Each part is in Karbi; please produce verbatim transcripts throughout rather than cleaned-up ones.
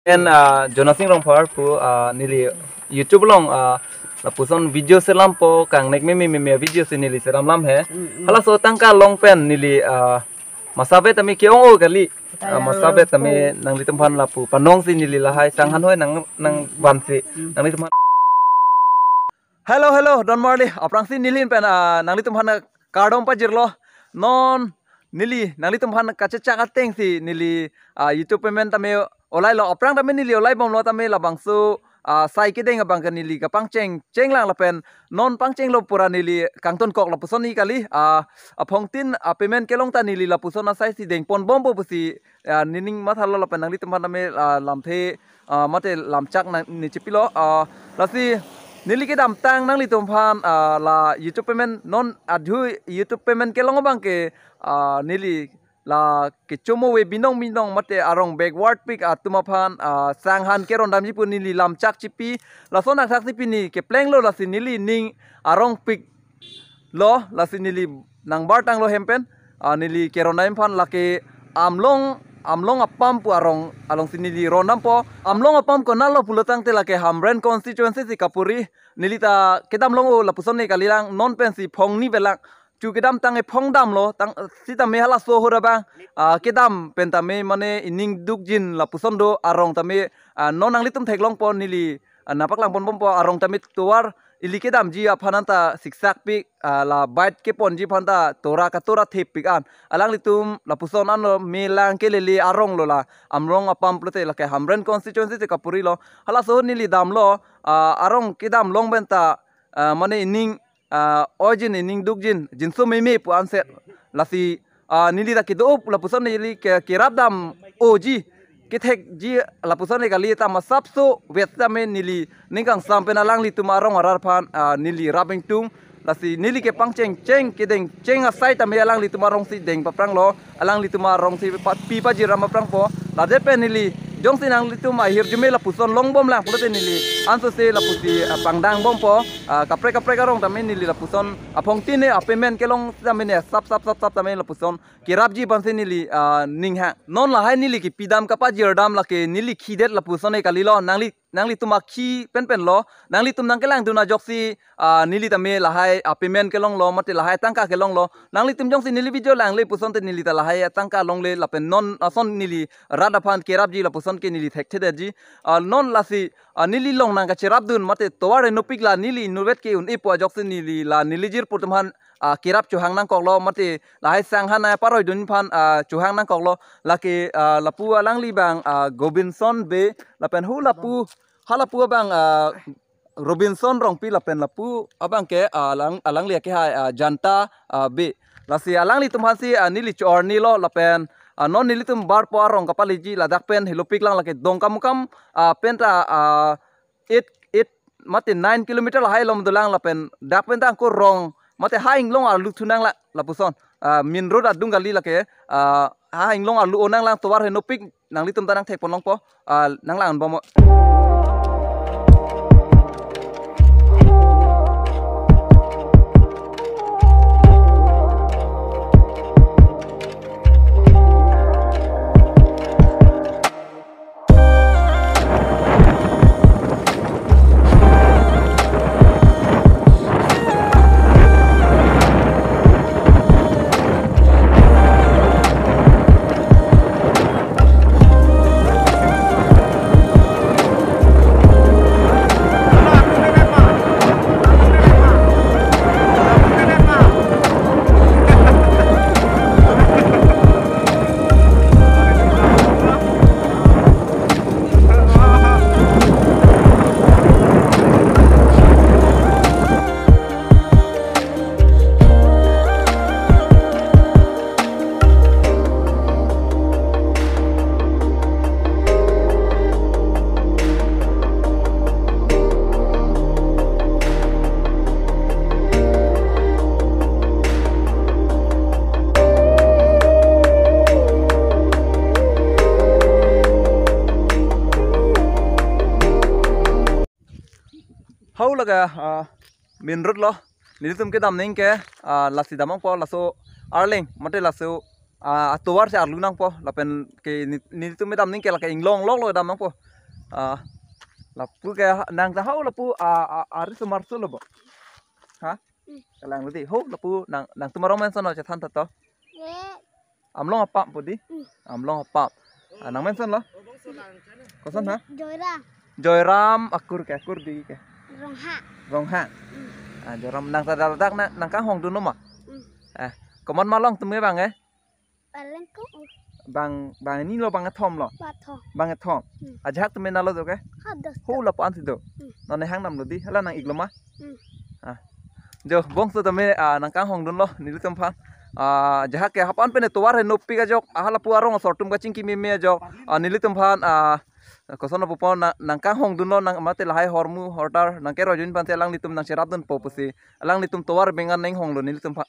Pen ah, Jonasing Rongphar pu ah, neli YouTube along ah, lapuson video selampo kangnek meme meme video si neli selam lam he. Halaso tangka long pen neli ah, masabet tame ke-ong-o kali. Ah, masabet tame nanglitumphan lapu panong si neli lahai sang han hoi nang nang ban si nanglitumphan. Hello, hello, don marli. Aphrangsi neli pen ah, nanglitumphan kardom pajirlo. Non neli nanglitumphan kachechak ateng si neli ah, YouTube payment tame olailo. Aphrang tame neli olai bomlo tame labangso ah, sai kedeng abang ke neli kapangcheng chenglang lapen non pangchenglo pura neli kangtonkok lapuson ni kali. Ah, aphongtin ah, payment kelong ta neli lapuson asai si dengpon bompo pusi ah, nening mathalo lapen nanglitumphan tame ah, lamthe ah, mate lamchak nang nechepilo. Ah, lasi neli kedamtang nanglitumphan ah, la YouTube payment non adhu YouTube payment kelong abang ke ah, neli la kechomo we binong binong mate arong backward pik atum aphan ah, sang han keron damji pu neli lamchak chipi. Lason aksak chipi ni keplenglo lasi neli ning arong pik lo lasi neli nangbar tanglo hem pen ah, neli keron dam aphan lake Amlong Amlong apam pu arong alongsi neli ron dampo. Amlong apam konatlo pulo tangte lake Hamren constituency si kapuri. Neli ta kedam long-o lapuson ni kalilang non pensi phong ni belang. Chu kedamtang e phong damlo tang sitame halaso ahut abang ah, kedam pen tame mane ining dukjin lapuson do arong tame ah, non nanglitum theklongpo neli ah, nangpaklangpon bompo arong tame tovar ili kedamji aphan anta siksak pik ah, la bike keponji aphan ta tora katora thep pik an. Alanglitum lapuson anlo melang kelele arong lo la Amlong apam pulote lake Hamren constituency te kapuri lo. Halaso ahut neli damlo ah, arong kedam long pen ta ah, mane ining ah, ojin ining dukjin jinso meme pu anset lasi ah, neli ta kedo-o lapuson neli ke kerap dam-oji kethekji lapuson ni kali ta masapso vet tame neli ning kangsam pen alanglitum arong arat aphan ah, neli rap ingtung lasi neli kepangcheng cheng kedeng cheng asai tame alanglitum arong si deng papranglo. Alanglitum arong si pa- pi pajir ram paprangpo. Ladet pen neli jongsi nanglitum ahirjume lapuson long bomlang pulote neli ansose lapusi ah, pangdang bompo. Ah, kaprek kaprek arong tame neli lapuson aphongtin ne ah, payment kelong tame ne sap sap sap sap tame lapuson kerapji aphansi neli ah, ning hang. Non lahai neli kepidam kapajir dam lake neli khidet lapuson e kalilo. Nangli nanglitum akhi penpen lo. Nanglitum nangkelangdun ajoksi ah, neli tame lahai ah, payment kelonglo mate lahai tangka kelonglo. Nanglitum jongsi neli video langle puson te neli ta lahai ah, tangka longle lapen non ason neli rat aphan kerapji lapuson ke neli thekthedetji. Ah, non lasi ah, neli long nangkacherapdun mate tovar henopik la neli inutvet ke un-e pu ajoksi neli la neli jirpo atum aphan ah, kerap chohang nangkoklo mate lahai sang han aparoidun aphan ah, chohang nangkoklo. Lake ah, lapu alangli abang ah, Gobinson Bey lapen hu lapu halapu abang ah, Robinson Rongpi lapen lapu abang ke ah, alang alangli akehai ah, Janta ah, Bey. Lasi alanglitum aphansi ah, neli cho-arni lo lapen ah, non nelitum barpo arong kapaliji ladak pen henopik lang lake Dongkamukam ah, pen ta ah, eight eight mate nine kilometer lahai along dolang lapen dak pen ta angko rong mate ha inglong arlu thunang la lapuson ah, main road adung kali lake ah, ha inglong arlu onang lang tovar henopik nanglitum ta nangthekpon longpo ah, nanglang bompo. Hau laga ah, main road lo. Nelitum kedam ning ke ah, lasi dam nangpo laso arleng mate laso ah, atovar si arlu nangpo lapen ke ni- nelitum kedam ning ke lake inglong lok lo dam nangpo. Ah, lapu ke nang ta ho lapu, ah, ah, ari sumar su lo bo. Ha? Hmm. Kalang lo dei. Ho lapu nang, nangtum arong menson lo chethan ta to. Eh, Amlong apap pu dei. Hmm. Amlong apap. Ah, nang menson lo? Koson ha? Joyram. Joyram akur ke, akur dei ke. Rongha. Rongha. Hmm. Ah, Joyram nang ta dak dak na, nang kanghong dunlo ma? Hmm. Eh, komat malong tum ke bang eh? Paleng ko. Bang, bang hini lo bang kethom lo? Bang kethom. Bang kethom. Hmm. Ajahak tum ke nalo do ke? Hadak. Ho lapu-an si do. Hmm. Non ne hang nam lo dei, hala nang-ik lo ma? Hmm. Ah. Jo, bongso tame, ah, nang kanghong dunlo, nelitum aphan. Ah, ajahak ke hapu-an pen tovar henopik ajok, ah, lapu arong asor atum kachingki meme ajok. Ah, nelitum aphan, ah, koson lapu pon nang, nang kanghong dunlo, nang mate lahai hormu, hortar, nang keroi jun pen si alanglitum nang cherap dunpo pusi. Alanglitum tovar bengan nang hong lo nelitum aphan.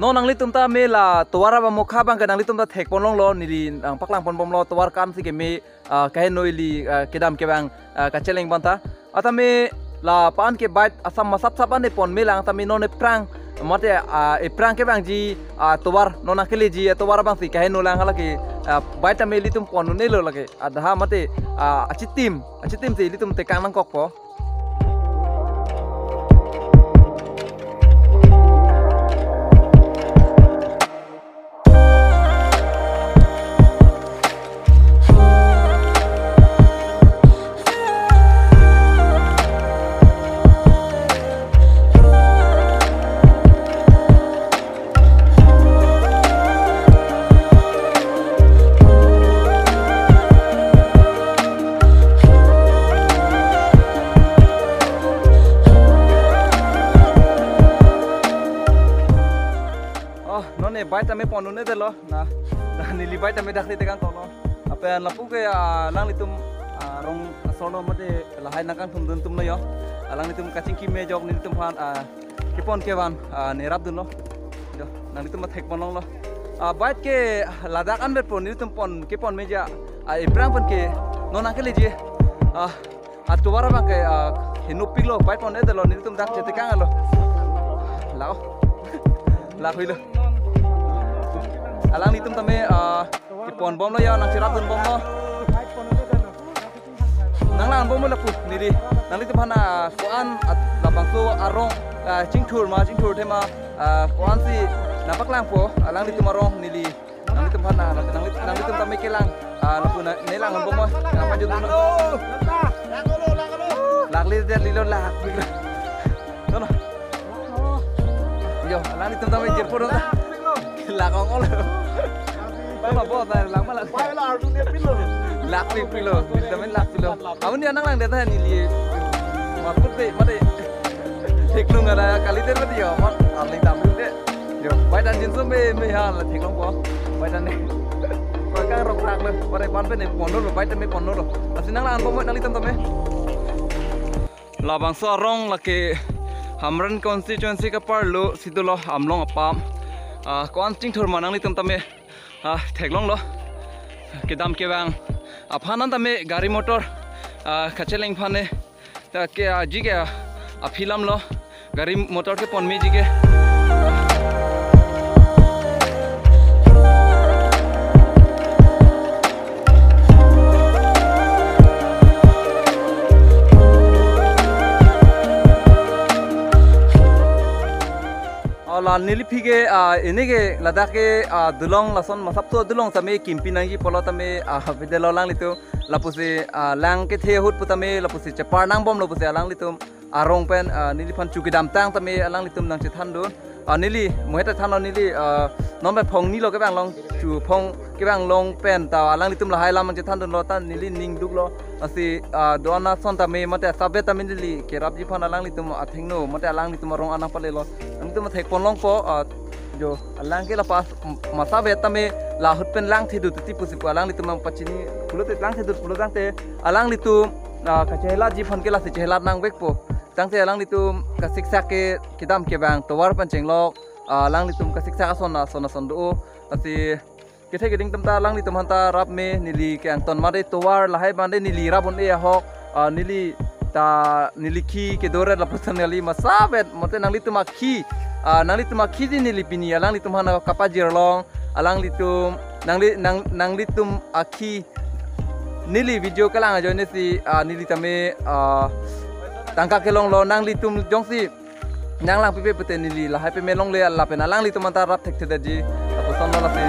Non nanglitum ta me la tovar abang mokha abang ke nanglitum ta thek pon longlo, neli nang paklang pon bomlo tovar kan si ke me, ah, kaheno ili, ah, kedam kevang, ah, kacheleng banta. Atame lapu-an ke bike asam masap sap an pon me lang tame non ephrang mate, ah, ephrang kevangji, ah, tovar non nang keleji, ah, tovar abang si kaheno lang hala ke, ah, bike tame ilitum pon un-e lo lake. Adha mate, ah, achitim, achitim si ilitum tekang nangkokpo. Oh, non ne bike tame pon un-e detlo. Na, na neli bike tame dak si tekang tolo. Ape lapu ke, ah, alanglitum, ah, rong asor lo mate lahai nang kangthum dun atum lo jo. Alanglitum kachingki me ajok nelitum aphan, ah, kepon kevan, ah, nerap dunlo. Jo, nanglitum thek pon longlo. Ah, bike ke ladak anvet pon nelitum pon kepon meji, ah, ephrang pen ke non nang keleji. Ah, atovar abang ke, ah, henopik lo, bike pon-e detlo, nelitum dak chetekang lo. Lao. Lak hui lo. Alanglitum tame, ah, kepon bomlo jo, nang cherap dun bomlo. Nang lang bomlo lapu, neli. Nanglitum aphan, ah, ko-an at labangso arong, ah, chingthur ma, chingthur the ma, ah, ko-an si nang paklangpo, alanglitum arong neli. Nanglitum aphan na, nangli, nanglitum tame kelang. Ah, lapu na, ne lang bomlo. Kenapa judul? Lakli dia lilo lak. Nono. Jo, nanglitum tame jirpo dong. Lak ong olo. Tama bo ta lang ma lak. Lakpik pilo. Tame lakpik lo. Amun dia nang lang dia ta neli. Maksud pe, mate. Theklong ada kali der mati jo, mat arling dam de. Jo, bike an jinso me, me ha la theklongpo. Bike an ne. Ko kang rok rak lo, pare pan pen ne ponlo, bike an me ponlo. Lasi nang lang bomlo nanglitum tame. Labangso arong lake Hamren constituency ke-arlo si dolo Amlong apam. Ah, ko-an chingthur ma nanglitum tame. Ah, theklonglo. Kedam kevang aphan an tame gari motor, ah, kacheleng aphan ne. Ta ke, ah, ji ke, ah, aphi lam lo. Gari motor kepon meji ke. Oh, la neliphi ke, ah, ini ke ladak ke, ah, dulong lason masap to dulong tame kimpi nangji pulo tame, ah, bide lo alanglitum lapusi, ah, lang kethe ahut pu tame lapusi chepar nang bomlo pusi alanglitum arong pen, ah, neliphan chu kedamtang tame alanglitum nang chethan dun. Ah, neli mohet than lo neli, ah, non pen phong ni lo kevang long chu phong kevang long pen ta alanglitum lahai lam nang chethan dunlo ta neli ning duklo. Lasi, ah, do-an ason tame mate asap-et tame neli kerapji aphan alanglitum athengno mate alanglitum arong an nangpalelo. Nanglitum thekpon longpo, ah, jo alang ke lapu asap-et tame lahut pen langthedut titi pusi pu alanglitum nangpachini pulote langthedut pulo tangte alanglitum, ah, kachehelaji aphan ke lasi chehela nangvekpo. Tangte alanglitum kasiksak ke kedam kevang tovar pen chenglok, ah, alanglitum kasiksak ason ason ason do. Lasi kethe keding atum ta alanglitum aphan ta rap me neli ke angton mate tovar lahai bande neli rap un-e ahok, ah, neli ta neli khi kedoret lapuson kali masap-et mate nanglitum akhi, ah, nanglitum akhiji neli pini alanglitum aphan kapajir long alanglitum nangli nang nanglitum akhi neli video kelang ajoine si, ah, neli tame, ah, tangka kelonglo nanglitum jongsi nanglang pipe pute neli lahai pame longle lapen alanglitum aphan ta rap thekthedetji lapuson lo lasi.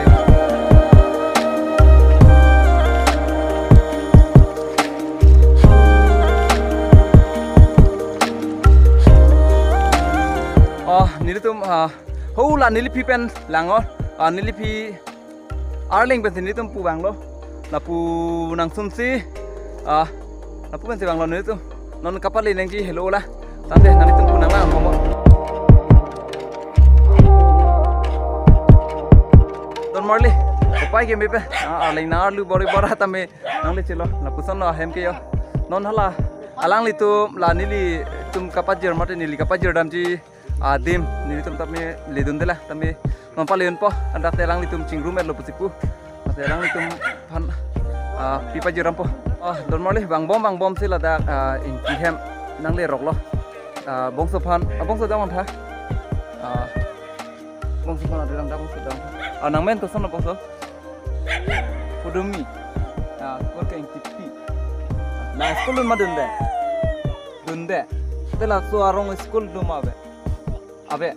Oh, nelitum, ah, ho la neliphi pen lang-o, ah, neliphi arleng pensi nelitum pu vanglo. Lapu nangsumsi, ah, lapu pensi vanglo nelitum. Non kapale nangji helo la. Tangte nanglitum pu nanglang momo. Don marli, upai ke me pen. Ah, arleng nang arlu bori bora tame nangle chelo. Lapuson lo ahem ke jo. Non hala alanglitum la nelitum kapajir mate neli kapajir damji adim nelitum tame ledunde la tame non paleunpo, andak te alanglitum chingrum-etlo pusi pu. Ate alanglitum aphan, ah, pi pajir dampo. Ah, don marli vangbom vangbomsi ladak, ah, ingki hem nangleroklo. Ah, bongso aphan, ah, bongso dam-an tha. Ah, bongso aphan adu lang da bongso dam. Ah, nangmen kosonlo bongso? Pudumi. Ah, school ke ingkipi. Nang school dun ma dunde? Dunde. Te laso arong school dun ma ave? Ave.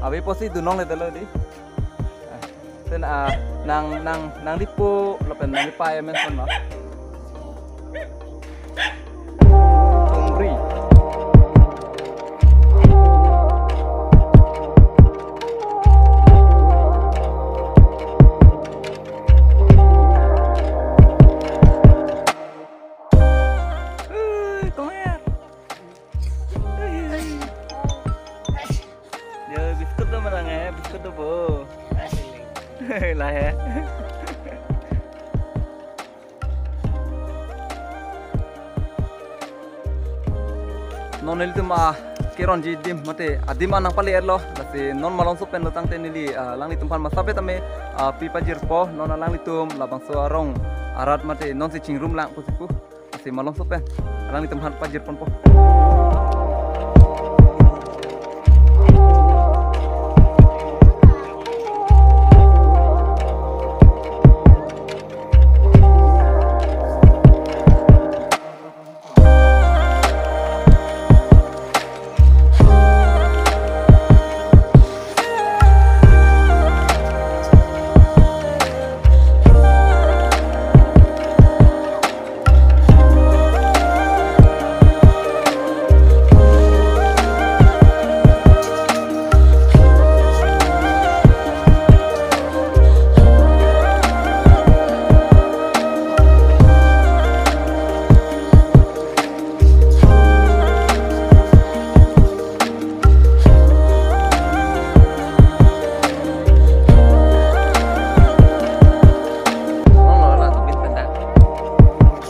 Ave pusi dun longledetlo dei. Ah, te, ah, nang, nang, nangli po lapen nangli pa amen kosonlo? Pumri. Ui, konger. Yo, biscuit do manang eh, biscuit do bo. Lahai. Non nelitum akeronji adim mate adim an nangpale-etlo, lasi non malomso penlo tangte neli, ah, alanglitum aphan masap-et tame, ah, pi pajirpo, non alanglitum labangso arong arat mate nonsi chingrum lang pusi pu, lasi malomso pen alanglitum aphan pajirponpo.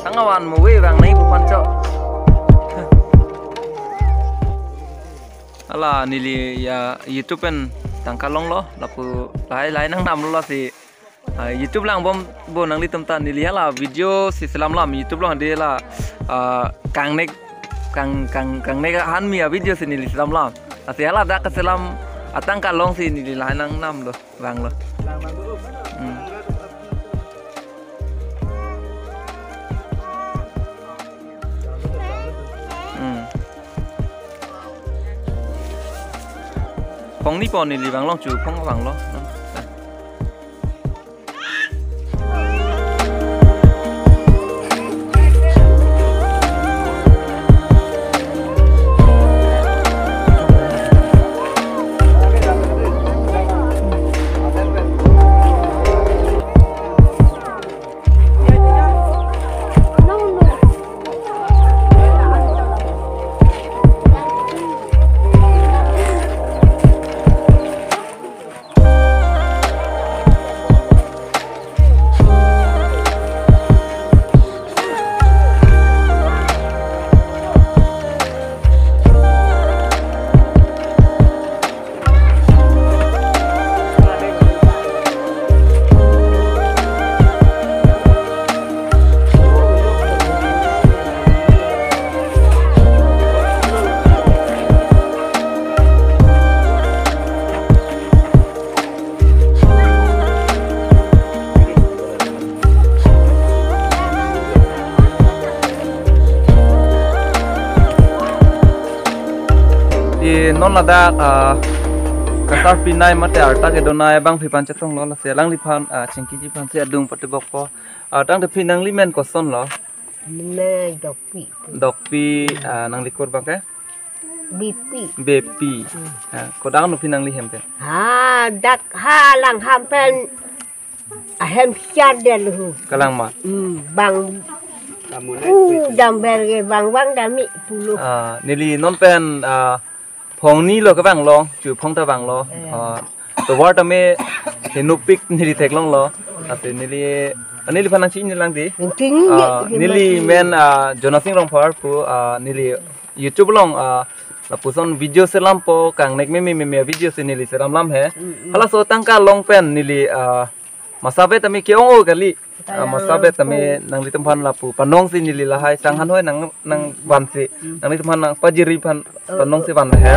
Tang avan mo we vang nai bukan cok. Hala neli ya YouTube pen tangka longlo, lapu lahai lahai nangnamlo lasi. Ah, YouTube langbom bo nanglitum ta neli hala video si selam lam YouTube along dei la, ah, kangnek kang kang kangnek hanmi avideo si neli selam lam. Lasi hala dak keselam atangka longsi neli lahai nangnamlo, vanglo. Hmm. Hmm. Phone ni phone neli vanglong chu phone vanglo. Eh, non ladak, ah, kasarpi nai mate arta kedo nai abangphi aphan chetonglo, lasi alangliphan, ah, chingkiji aphansi adung patebokpo. Ah, tangte phi, nangli men kosonlo? Nai Dokpi. Dokpi, ah, nangli kur abangke? Bepi. Bepi. Hmm. Ah, kodak-an phi nangli hem ke? Ha, dak ha alang ham pen ahem siar del hu. Kalang ma? Hmm, bang. Kamu nai Uh, itu. Damber ke bang bang dami pulo. Ah, neli non pen, ah, phongni lo kevang long, chu phong ta vanglo. Eh. Ah, tovar tame henopik neli theklonglo. Ate neli, ah, neliphan nangchini lang di. Nangchini, Ah, neli neli nangchini. Men, ah, Jonasing Rongphar pu, ah, neli YouTube along, ah, lapuson video selampo, kangnek meme meme video si neli selam lam he. Mm, mm. Halaso tangka long pen neli, ah, masabe tame ke-ong-o kali. Ah, masabe tame nanglitum aphan lapu panong si neli lahai sang han hoi nang, nangvansi. Mm. Nanglitum aphan nangpajiri aphan Oh. Panong si van he.